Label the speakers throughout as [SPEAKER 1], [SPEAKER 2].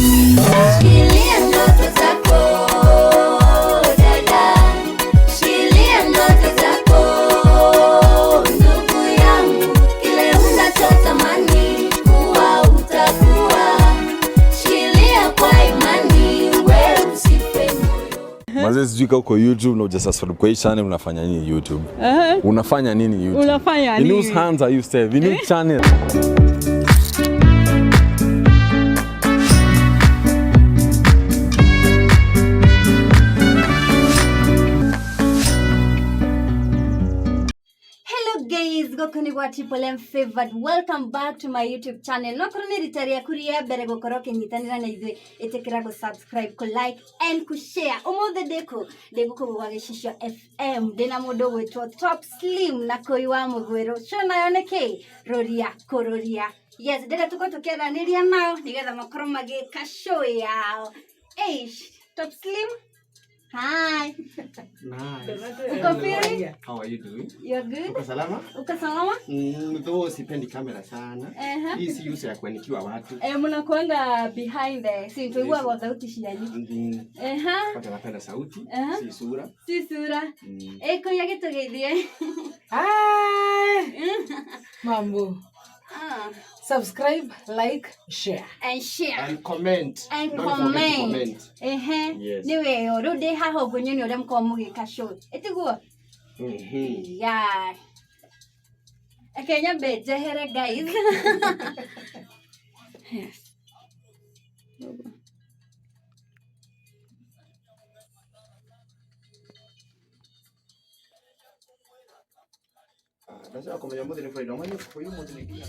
[SPEAKER 1] Shikilia ndoto zako dada, shikilia ndoto zako ndugu yangu, kile unachotamani kuwa utakuwa. Shikilia kwa imani, we usife moyo.
[SPEAKER 2] Mazee, sijui kama uko YouTube na hujasubscribe kwa hii channel, unafanya nini YouTube? Unafanya nini YouTube?
[SPEAKER 3] Unafanya
[SPEAKER 2] In
[SPEAKER 3] nini?
[SPEAKER 2] whose hands are you safe? In which channel?
[SPEAKER 1] Hello guys, gũkũ nĩ gwa Triple M Favored. Welcome back to my YouTube channel. No korwo nĩ rita rĩaku rĩa mbere gũkorwo ũkĩnyitanĩra na ithuĩ, ĩtĩkĩra gũ subscribe, kũ like and kũ share. Ũmũthĩ ndĩkũ? Ndĩ gũkũ gwa Gĩcicio FM. Ndĩna mũndũ ũgwĩtwo Top Slim na Kũi wa Mũgwĩrũ. Show nayo nĩ kĩ? Rũria kũrũria. Yes, ndĩrenda tũkorwo tũkĩaranĩria nao nĩgetha makorwo magĩka show yao. Eish, Top Slim. Hi.
[SPEAKER 4] Nice.
[SPEAKER 1] Uko fiti?
[SPEAKER 4] How are you doing?
[SPEAKER 1] You're good?
[SPEAKER 4] Uko salama?
[SPEAKER 1] Uko salama?
[SPEAKER 4] Though sipendi kamera sana. Hii si use ya kuanikiwa watu.
[SPEAKER 1] Eh, mnakuanga behind the scene tuigua sauti cianyu.
[SPEAKER 4] Kwanza napenda sauti, si sura.
[SPEAKER 1] Si sura. Eh, kuria gĩtũgeithie.
[SPEAKER 5] Hi. Mambo.
[SPEAKER 1] Ah,
[SPEAKER 5] Subscribe, like, share.
[SPEAKER 1] And share.
[SPEAKER 4] And comment.
[SPEAKER 1] And
[SPEAKER 4] Don't forget to
[SPEAKER 1] comment.
[SPEAKER 4] comment.
[SPEAKER 1] Ehe.
[SPEAKER 4] Yes.
[SPEAKER 1] Nĩ wega rĩu ndĩ haha ũguo nyone ũrĩa mũkoragwo mũgĩka show. Ĩtiguo?
[SPEAKER 4] Mhm.
[SPEAKER 1] Yeah. Reke nyambe njehere guys. Yes.
[SPEAKER 4] Ah, ndashaka kumenya mũthĩ nĩ Friday. Ũmenye kũyũ mũthĩ nĩ nginya.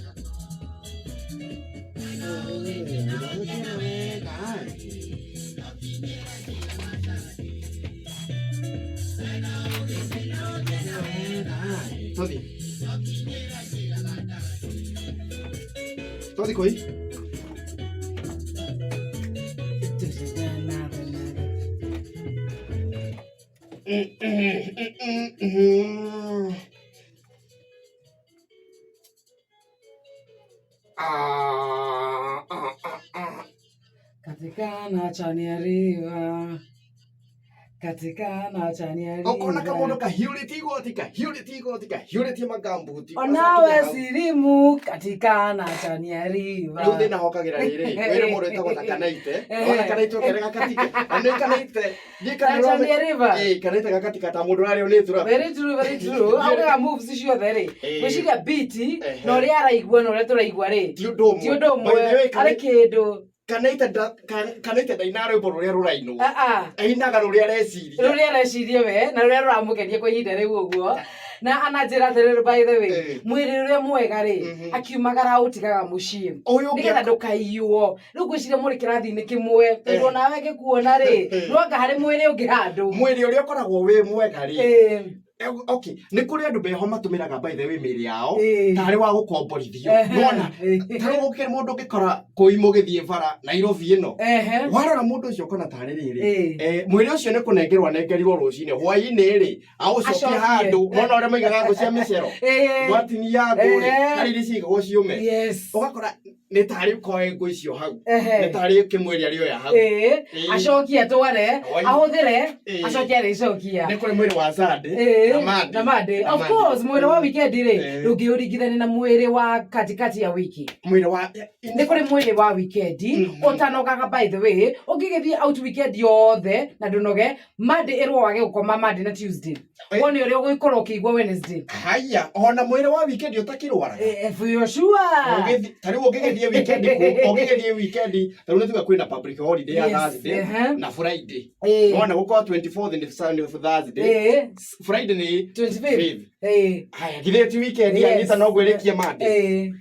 [SPEAKER 4] Todi. Todi koi. Ah, ah, ah, ah.
[SPEAKER 5] Katika na chania riva. Katika na chania riva.
[SPEAKER 4] Ũkona kamũndũ kahiũrĩtie igoti kahiũrĩtie igoti kahiũrĩtie magambuti.
[SPEAKER 5] Onawe sirimu katika na chania riva.
[SPEAKER 4] Rĩu thĩna hokagĩra rĩrĩ wĩrĩ mũndũ wĩtagwo ta Kanaite ona Kanaite ũkerega katike na nĩ Kanaite niĩ
[SPEAKER 5] Na Chania River.
[SPEAKER 4] Ĩĩ, Kanaite gakatika ta mũndũ ũrarĩo nĩ thuraku.
[SPEAKER 5] Very true, very true. Augaga moves ciothe rĩ. Gwĩciria beat na ũrĩa araigua na ũrĩa tũraigua rĩ.
[SPEAKER 4] Ti ũndũ ũmwe.
[SPEAKER 5] Ti ũndũ ũmwe.
[SPEAKER 4] By the way,
[SPEAKER 5] Harĩ kĩndũ.
[SPEAKER 4] Kanaite Kanaite ndainaga rwĩmbo rũrĩa rũrainwo.
[SPEAKER 5] Ah, ah.
[SPEAKER 4] Ainaga rũrĩa areciria.
[SPEAKER 5] Rũrĩa areciria we na rũrĩa rũramũkenia kwa ihinda rĩu ũguo. Na ananjĩra atĩrĩrĩ, by the way, mwĩrĩ ũrĩa mwega rĩ, akiumagara ũtigaga mũciĩ
[SPEAKER 4] Ũyũ ũngĩ
[SPEAKER 5] nĩgetha ndũkaiywo. Rĩu ngwĩciria mũrĩ kĩrathi-inĩ kĩmwe, tondũ onawe ngĩkuona rĩ, rwanga harĩ mwĩrĩ ũngĩ handũ.
[SPEAKER 4] Mwĩrĩ ũrĩa ũkoragwo wĩ mwega rĩ, okay, nĩ kũrĩ andũ meho matũmĩraga by the way mĩĩrĩ yao tarĩ wa gũkomborithio. Nona tarĩ gũkĩrĩ mũndũ ũngĩkora kũi mũgĩthiĩ bara Nairobi ĩno, warora mũndũ ũcio ũkona tarĩ rĩrĩ, mwĩrĩ ũcio nĩ kũnengerwo anengerirwo rũcinĩ, hwaĩ-inĩ rĩ aũcokie
[SPEAKER 5] Acokie.
[SPEAKER 4] handũ. Nona ũrĩa maigaga ngũ cia mĩcero, gwatinia ngũ rĩ, harĩ iria ciigagwo ciũme, ũgakora nĩ tarĩ koe ngũ icio hau, nĩ tarĩ kĩmwĩrĩ arĩoya hau.
[SPEAKER 5] Acokie atware, ahũthĩre, acokie arĩcokia.
[SPEAKER 4] Nĩ kũrĩ mwĩrĩ wa Sunday na Monday.
[SPEAKER 5] Na Monday.
[SPEAKER 4] Na
[SPEAKER 5] Of
[SPEAKER 4] Monday.
[SPEAKER 5] course, mwĩrĩ wa weekend rĩ, ndũngĩũringithania na mwĩrĩ wa katikati ya wiki.
[SPEAKER 4] Mwĩrĩ wa
[SPEAKER 5] Nĩ kũrĩ mwĩrĩ wa weekend ũtanogaga, by the way, ũngĩgĩthiĩ out weekend yothe na ndũnoge, Monday ĩrwo wage gũkoma Monday na Tuesday, wone ũrĩa ũgũkorwo ũkĩigua Wednesday.
[SPEAKER 4] Haya, ona mwĩrĩ wa weekend ũtakĩrwaraga.
[SPEAKER 5] For sure.
[SPEAKER 4] Ta rĩu ũngĩgĩthiĩ weekend ũngĩgĩthiĩ weekend, ta rĩu nĩ tuga kwĩna public holiday ya Thursday na Friday. Wona gũkorwo 24th nĩ Sunday, Thursday. Friday nĩ
[SPEAKER 5] 25th.
[SPEAKER 4] Haya, githĩ ti weekend? Yanyita no ngwĩrĩkie Monday.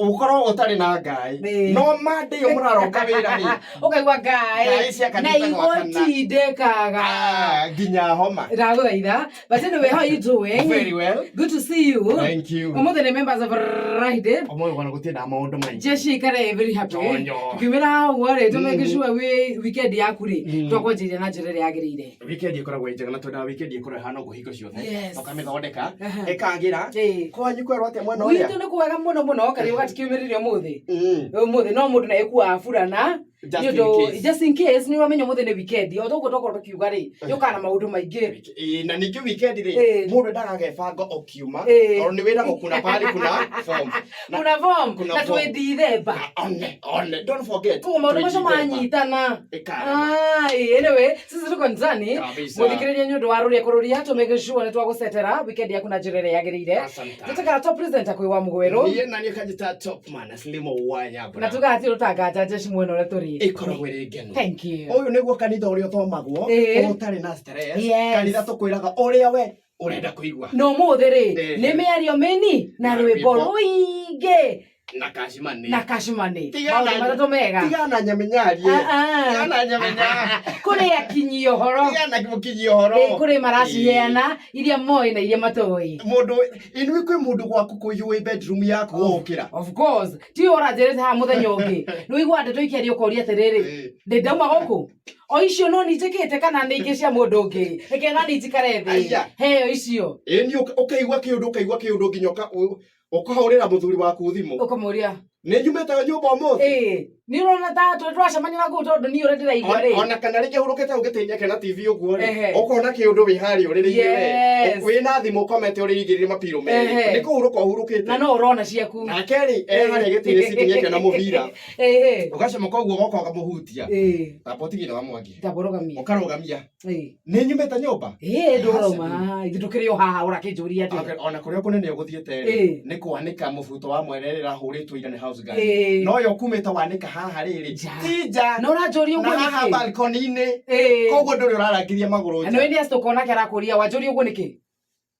[SPEAKER 4] Ukorwo utari na ngai.
[SPEAKER 5] Ĩĩ.
[SPEAKER 4] No Monday yo mũraroka wĩra rĩ.
[SPEAKER 5] Ũkaigua ngai
[SPEAKER 4] Ngai cia
[SPEAKER 5] na
[SPEAKER 4] kanitha gwakana.
[SPEAKER 5] igũtindĩkaga.
[SPEAKER 4] Ah, nginya homa.
[SPEAKER 5] Ndagũthaitha. But anyway, how are you doing?
[SPEAKER 4] Very well.
[SPEAKER 5] Good to see you.
[SPEAKER 4] Thank you.
[SPEAKER 5] Ũmũthĩ nĩ members of Friday.
[SPEAKER 4] Ũmũthĩ bwana gũtirĩ maũndũ maingĩ.
[SPEAKER 5] Jeshi ikare very happy.
[SPEAKER 4] Tonyo.
[SPEAKER 5] Tukiumĩra ũguo rĩ, tũmake
[SPEAKER 4] Mm.
[SPEAKER 5] sure wĩ weekend yaku rĩ,
[SPEAKER 4] Mm.
[SPEAKER 5] twakwanjĩrĩria na njĩra ĩrĩa yagĩrĩire.
[SPEAKER 4] Weekend ĩkoragwo ĩ njega na twendaga weekend ĩkorwo ĩhana ũguo hingo ciothe.
[SPEAKER 5] Yes.
[SPEAKER 4] Tũkamĩthondeka
[SPEAKER 5] Aha.
[SPEAKER 4] ĩkagĩra.
[SPEAKER 5] Ĩĩ.
[SPEAKER 4] Kwanyu kwerwo atĩa mwena ũrĩa?
[SPEAKER 5] Gwitũ nĩ kwega mũno mũno karĩ gatikiumĩrire ũmũthĩ.
[SPEAKER 4] Mm.
[SPEAKER 5] Ũmũthĩ no mũndũ na ĩkuaga burana.
[SPEAKER 4] Just
[SPEAKER 5] Nĩ
[SPEAKER 4] in
[SPEAKER 5] ũndũ
[SPEAKER 4] case.
[SPEAKER 5] just in case nĩ ũramenya ũmũthĩ nĩ weekend. O toguo twakorwo tũkiuga rĩ, yũkaga na maũndũ maingĩ.
[SPEAKER 4] Ĩĩ, na ningĩ weekend rĩ
[SPEAKER 5] Ĩĩ.
[SPEAKER 4] mũndũ endaga agebanga o kiuma
[SPEAKER 5] Ĩĩ.
[SPEAKER 4] tondũ nĩ wĩragwo kuna pahali kuna form. Na-
[SPEAKER 5] Kuna form
[SPEAKER 4] kuna
[SPEAKER 5] na
[SPEAKER 4] form.
[SPEAKER 5] twĩ Dithemba.
[SPEAKER 4] na one one don't forget.
[SPEAKER 5] Koguo maũndũ
[SPEAKER 4] twĩ
[SPEAKER 5] macio
[SPEAKER 4] Dithemba.
[SPEAKER 5] manyitana.
[SPEAKER 4] Ĩkarama.
[SPEAKER 5] Ai, anyway, sisi tuko nzani
[SPEAKER 4] Kabisa.
[SPEAKER 5] muthikiriria nĩ ũndũ wa rũrĩa kũrũria tũmake sure nĩ twagũcetera weekend yaku na njĩra ĩrĩa yagĩrĩire.
[SPEAKER 4] Asante.
[SPEAKER 5] Tũtĩkaga top presenter kwĩ wa mũgwerũ
[SPEAKER 4] Niĩ na niĩ kanjĩta top man Slim Wanyabra.
[SPEAKER 5] na tugaga ti rũtanganja jeshi mwena ũrĩa tũrĩ.
[SPEAKER 4] Ĩkoragwo ĩrĩ ngenu.
[SPEAKER 5] Thank you.
[SPEAKER 4] Ũyũ nĩguo kanitha ũrĩa ũthomagwo
[SPEAKER 5] Ĩĩ.
[SPEAKER 4] ũtarĩ na stress.
[SPEAKER 5] Yes.
[SPEAKER 4] Kanitha tũkwĩraga ũrĩa we ũrenda kũigua.
[SPEAKER 5] Na ũmũthĩ rĩ
[SPEAKER 4] Ĩĩ.
[SPEAKER 5] nĩ mĩario mĩni na
[SPEAKER 4] Na
[SPEAKER 5] rwĩmbo
[SPEAKER 4] rwĩmbo.
[SPEAKER 5] rũingĩ
[SPEAKER 4] Na cash money.
[SPEAKER 5] na cash money.
[SPEAKER 4] Tigana
[SPEAKER 5] Maũndũ matatũ mega.
[SPEAKER 4] Tigana na nyamenyarie.
[SPEAKER 5] Ah, ah.
[SPEAKER 4] Tigana na nyamenya.
[SPEAKER 5] Kũrĩ akinyi ũhoro.
[SPEAKER 4] Tigana na mũkinyi ũhoro.
[SPEAKER 5] Ĩĩ, kũrĩ maraciheana iria moĩ na iria matoĩ.
[SPEAKER 4] Mũndũ inui kwĩ mũndũ gwaku kũiyũĩ bedroom yaku wokĩra.
[SPEAKER 5] Of course, ti ũranjĩrĩte haha mũthenya ũngĩ. Nĩ ũigua ndeto ikĩario ũkoria atĩrĩrĩ,
[SPEAKER 4] Ĩĩ.
[SPEAKER 5] ndĩ ndauma gũkũ? O icio no ninjĩkĩte kana nĩ ingĩ cia mũndũ ũngĩ? Reke na njikare thĩ.
[SPEAKER 4] Aya.
[SPEAKER 5] Heo icio.
[SPEAKER 4] Ĩĩ ni ũkaigua kĩũndũ ũkaigua kĩũndũ nginya ũkahũrĩra mũthuri waku thimũ.
[SPEAKER 5] Ũkamũria.
[SPEAKER 4] Nĩ nyumĩte nyũmba ũmũthĩ.
[SPEAKER 5] Ĩĩ, nĩ ũrona ta twacemania na kũu tondũ niĩ ũrĩa ndĩraigua rĩ.
[SPEAKER 4] Ona kana rĩngĩ hurũkĩte ũgĩtĩinya kana TV ũguo rĩ.
[SPEAKER 5] Ehe.
[SPEAKER 4] Ũkona kĩũndũ wĩ harĩa ũrĩrĩ-inĩ we.
[SPEAKER 5] Yes.
[SPEAKER 4] Wĩna thimũ ũkomete ũrĩigĩrĩire mapiro merĩ.
[SPEAKER 5] Ehe.
[SPEAKER 4] Nĩ kũhurũka ũhurũkĩte.
[SPEAKER 5] Na no ũrona ciaku.
[SPEAKER 4] Nake rĩ e harĩa gĩtĩ-inĩ sitting akĩona mũbira.
[SPEAKER 5] Ĩĩ.
[SPEAKER 4] Ũgacomoka ũguo ũgoka ũkamũhutia.
[SPEAKER 5] Ĩĩ.
[SPEAKER 4] Tamba ũtigĩre wa mwangi.
[SPEAKER 5] Ndamũrũgamia.
[SPEAKER 4] Ũkarũgamia.
[SPEAKER 5] Ĩĩ.
[SPEAKER 4] Nĩ nyumĩte nyũmba.
[SPEAKER 5] Ĩĩ ndũrauma. Ithuĩ tũkĩrĩ o haha ũrakĩnjũria atĩa.
[SPEAKER 4] Okay, ona kũrĩa kũnene ũgũthiĩte
[SPEAKER 5] Ĩĩ.
[SPEAKER 4] rĩ nĩ kwanĩka mũbuto wa mwene rĩrahũrĩtwo ira nĩ house guard.
[SPEAKER 5] Ĩĩ.
[SPEAKER 4] No yo kumĩte wanĩka haha rĩrĩ
[SPEAKER 5] Nja.
[SPEAKER 4] ti nja
[SPEAKER 5] Na ũranjũria
[SPEAKER 4] na
[SPEAKER 5] ũguo
[SPEAKER 4] haha
[SPEAKER 5] nĩkĩ?
[SPEAKER 4] balcony-inĩ
[SPEAKER 5] Ĩĩ.
[SPEAKER 4] koguo ndũrĩ ũrarangithia magũrũ
[SPEAKER 5] Na
[SPEAKER 4] nja.
[SPEAKER 5] nĩ nĩ acitũkona ke arakũria wanjũria ũguo nĩkĩ?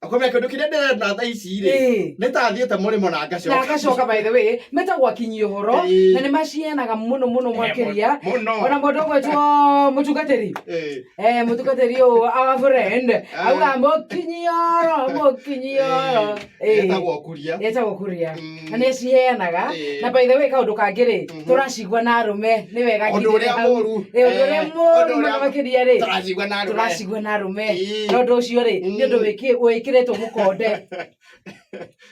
[SPEAKER 4] Akwambia kĩndũ kĩrĩa ndĩrenda thaa ici rĩ
[SPEAKER 5] Ĩĩ.
[SPEAKER 4] nĩ ta thiĩte mũrĩmo na ngacoka.
[SPEAKER 5] Na agacoka by the way metagwo akinyi ũhoro
[SPEAKER 4] Ĩĩ.
[SPEAKER 5] na nĩ macianaga mũno mũno makĩria.
[SPEAKER 4] Mũno.
[SPEAKER 5] Ona mũndũ ũgwĩtwo mũtungatĩri.
[SPEAKER 4] Ĩĩ.
[SPEAKER 5] Eh mũtungatĩri ũyũ our friend auga mũkinyi ũhoro mũkinyi ũhoro.
[SPEAKER 4] Ĩĩ. Etagwo Kuria.
[SPEAKER 5] Etagwo Kuria.
[SPEAKER 4] Mm.
[SPEAKER 5] Na nĩ aciheanaga.
[SPEAKER 4] Ĩĩ.
[SPEAKER 5] Na by the way kaũndũ kangĩ rĩ tũracigua na arũme nĩ wega
[SPEAKER 4] Ũndũ
[SPEAKER 5] nginyĩre
[SPEAKER 4] ũrĩa
[SPEAKER 5] hau.
[SPEAKER 4] mũru.
[SPEAKER 5] Ĩĩ, ũndũ ũrĩa
[SPEAKER 4] Eh,
[SPEAKER 5] mũru
[SPEAKER 4] ũndũ ũrĩa
[SPEAKER 5] mũno makĩria rĩ
[SPEAKER 4] Tũracigua na arũme.
[SPEAKER 5] tũracigua na arũme.
[SPEAKER 4] Ĩĩ.
[SPEAKER 5] Na ũndũ ũcio rĩ nĩ ũndũ
[SPEAKER 4] Mm.
[SPEAKER 5] wĩkĩrĩtwo mũkonde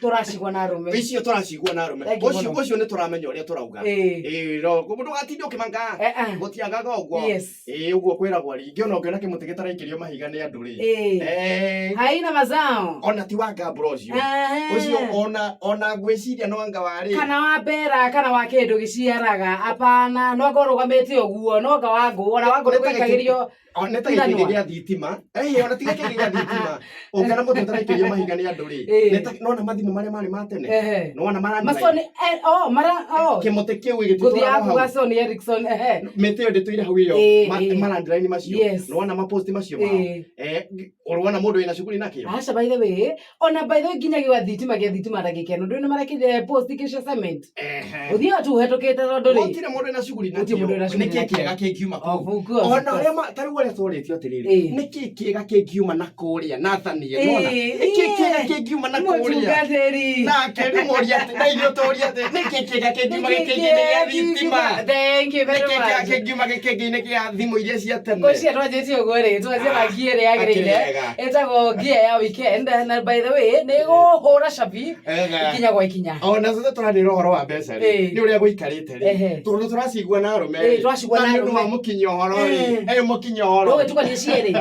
[SPEAKER 5] tũracigua na arũme.
[SPEAKER 4] Icio tũracigua na arũme.
[SPEAKER 5] Thank you
[SPEAKER 4] Ũcio
[SPEAKER 5] mũno.
[SPEAKER 4] ũcio nĩ tũramenya ũrĩa tũrauga.
[SPEAKER 5] Ĩĩ.
[SPEAKER 4] Ĩĩ no ndũgatinde ũkĩmanga.
[SPEAKER 5] Eh, eh.
[SPEAKER 4] Gũtiagaga ũguo.
[SPEAKER 5] Yes.
[SPEAKER 4] Ĩĩ ũguo kwĩragwo rĩngĩ ona ũngĩona kĩmũtĩ gĩtaraikĩrio mahiga nĩ andũ rĩ.
[SPEAKER 5] Ĩĩ.
[SPEAKER 4] Eh,
[SPEAKER 5] Haina mazao.
[SPEAKER 4] ona ti wa ngambura ũcio.
[SPEAKER 5] Ehe.
[SPEAKER 4] Ũcio ona ngwĩciria no anga warĩ.
[SPEAKER 5] Kana wa mbera kana wa kĩndũ gĩciaraga apana no anga ũrũgamĩte ũguo no anga wa ngũ ona wa ngũ ndũgũikagĩrio
[SPEAKER 4] Ona ta gĩkĩngĩ gĩa thitima. Ĩĩ ona ti gĩkĩngĩ gĩa thitima. Ũngĩona mũtĩ ũtaraikĩrio mahiga nĩ andũ rĩ.
[SPEAKER 5] Ĩĩ.
[SPEAKER 4] Nĩ ta nona mathimũ marĩa marĩ ma tene.
[SPEAKER 5] Ehe.
[SPEAKER 4] Nona marani.
[SPEAKER 5] Masoni oh mara oh
[SPEAKER 4] Kĩmũtĩ kĩu
[SPEAKER 5] gũthiaga
[SPEAKER 4] gĩtitũraga
[SPEAKER 5] kuga
[SPEAKER 4] hau.
[SPEAKER 5] Sony Ericsson ehe.
[SPEAKER 4] Mĩtĩ ĩyo ndĩtũire hau ĩyo.
[SPEAKER 5] Ĩĩ, ĩĩ.
[SPEAKER 4] Malandline macio.
[SPEAKER 5] Yes.
[SPEAKER 4] Nĩwona maposti macio mao.
[SPEAKER 5] Ĩĩ.
[SPEAKER 4] Eh, ũrona mũndũ wĩna cuguri nakĩo.
[SPEAKER 5] Aca by the way ona by the way nginya gĩa thitima gĩa thitima ndagĩka ĩno ndũĩ nĩ marekĩrire post ingĩ cia cement.
[SPEAKER 4] Ehe.
[SPEAKER 5] Ũthiaga tu ũhetũkĩte tondũ rĩ
[SPEAKER 4] Gũtirĩ mũndũ wĩna cuguri
[SPEAKER 5] Gũtirĩ mũndũ wĩna
[SPEAKER 4] nakĩo.
[SPEAKER 5] cuguri
[SPEAKER 4] Nĩkĩ
[SPEAKER 5] nakĩo.
[SPEAKER 4] kĩega kĩngiuma
[SPEAKER 5] Of
[SPEAKER 4] kũu?
[SPEAKER 5] course, of
[SPEAKER 4] Ona
[SPEAKER 5] course.
[SPEAKER 4] ũrĩa ta rĩu ũrĩa twarĩtio atĩrĩrĩ,
[SPEAKER 5] Ĩĩ.
[SPEAKER 4] nĩkĩ kĩega kĩngiuma na kũrĩa Nathaniel nĩwona?
[SPEAKER 5] Ĩĩ,
[SPEAKER 4] Nĩkĩ kĩega
[SPEAKER 5] ĩĩ.
[SPEAKER 4] kĩngiuma na kũrĩa?
[SPEAKER 5] Mũtungatĩri.
[SPEAKER 4] Nake rĩu mũria atĩ na ithuĩ tũrie atĩ nĩkĩ kĩega kĩngiuma gĩkĩngĩ-inĩ gĩa thitima?
[SPEAKER 5] Thank you very
[SPEAKER 4] Nĩkĩ kĩega
[SPEAKER 5] much.
[SPEAKER 4] kĩngiuma gĩkĩngĩ-inĩ gĩa thimũ iria cia tene?
[SPEAKER 5] Ngwĩciria twanjĩtie ũguo rĩ twanjia na ngia ĩrĩa yagĩrĩire
[SPEAKER 4] Akĩrĩega.
[SPEAKER 5] ĩtagwo ngia ya weekend na by the way nĩ ĩgũhũra cabi
[SPEAKER 4] Ega.
[SPEAKER 5] ikinya gwa ikinya.
[SPEAKER 4] Ona sasa tũranĩra ũhoro wa mbeca rĩ
[SPEAKER 5] Ĩĩ.
[SPEAKER 4] nĩ ũrĩa gũikarĩte rĩ
[SPEAKER 5] Ehe.
[SPEAKER 4] tondũ tũracigua na arũme
[SPEAKER 5] Ĩĩ,
[SPEAKER 4] rĩ
[SPEAKER 5] tũracigua na
[SPEAKER 4] na nĩ ũndũ wa
[SPEAKER 5] arũme.
[SPEAKER 4] mũkinyi ũhoro rĩ
[SPEAKER 5] Ĩĩ.
[SPEAKER 4] ĩ mũkinyi ũhoro
[SPEAKER 5] Ndũgĩtukanie cierĩ.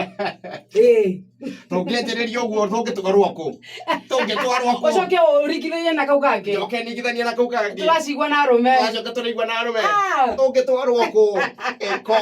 [SPEAKER 5] Ĩĩ.
[SPEAKER 4] Tũngĩanjĩrĩria ũguo tũngĩtwarwo kũ tũngĩtwarwo kũ
[SPEAKER 5] Ũcoke ũringithanie na kau kangĩ.
[SPEAKER 4] njoke ningithanie na kau kangĩ
[SPEAKER 5] Tũracigua na arũme.
[SPEAKER 4] twacoka tũraigua na arũme
[SPEAKER 5] Ah.
[SPEAKER 4] tũngĩtwarwo kũ ĩko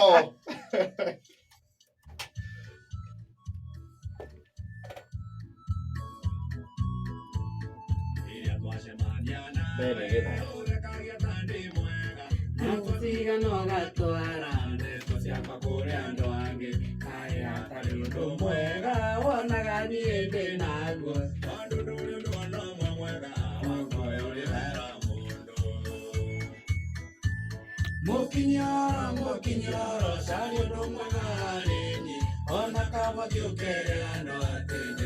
[SPEAKER 3] Mũkinyoro mũkinyoro caria ũndũ mwega harĩ niĩ ona kaba gĩũkere no atĩ.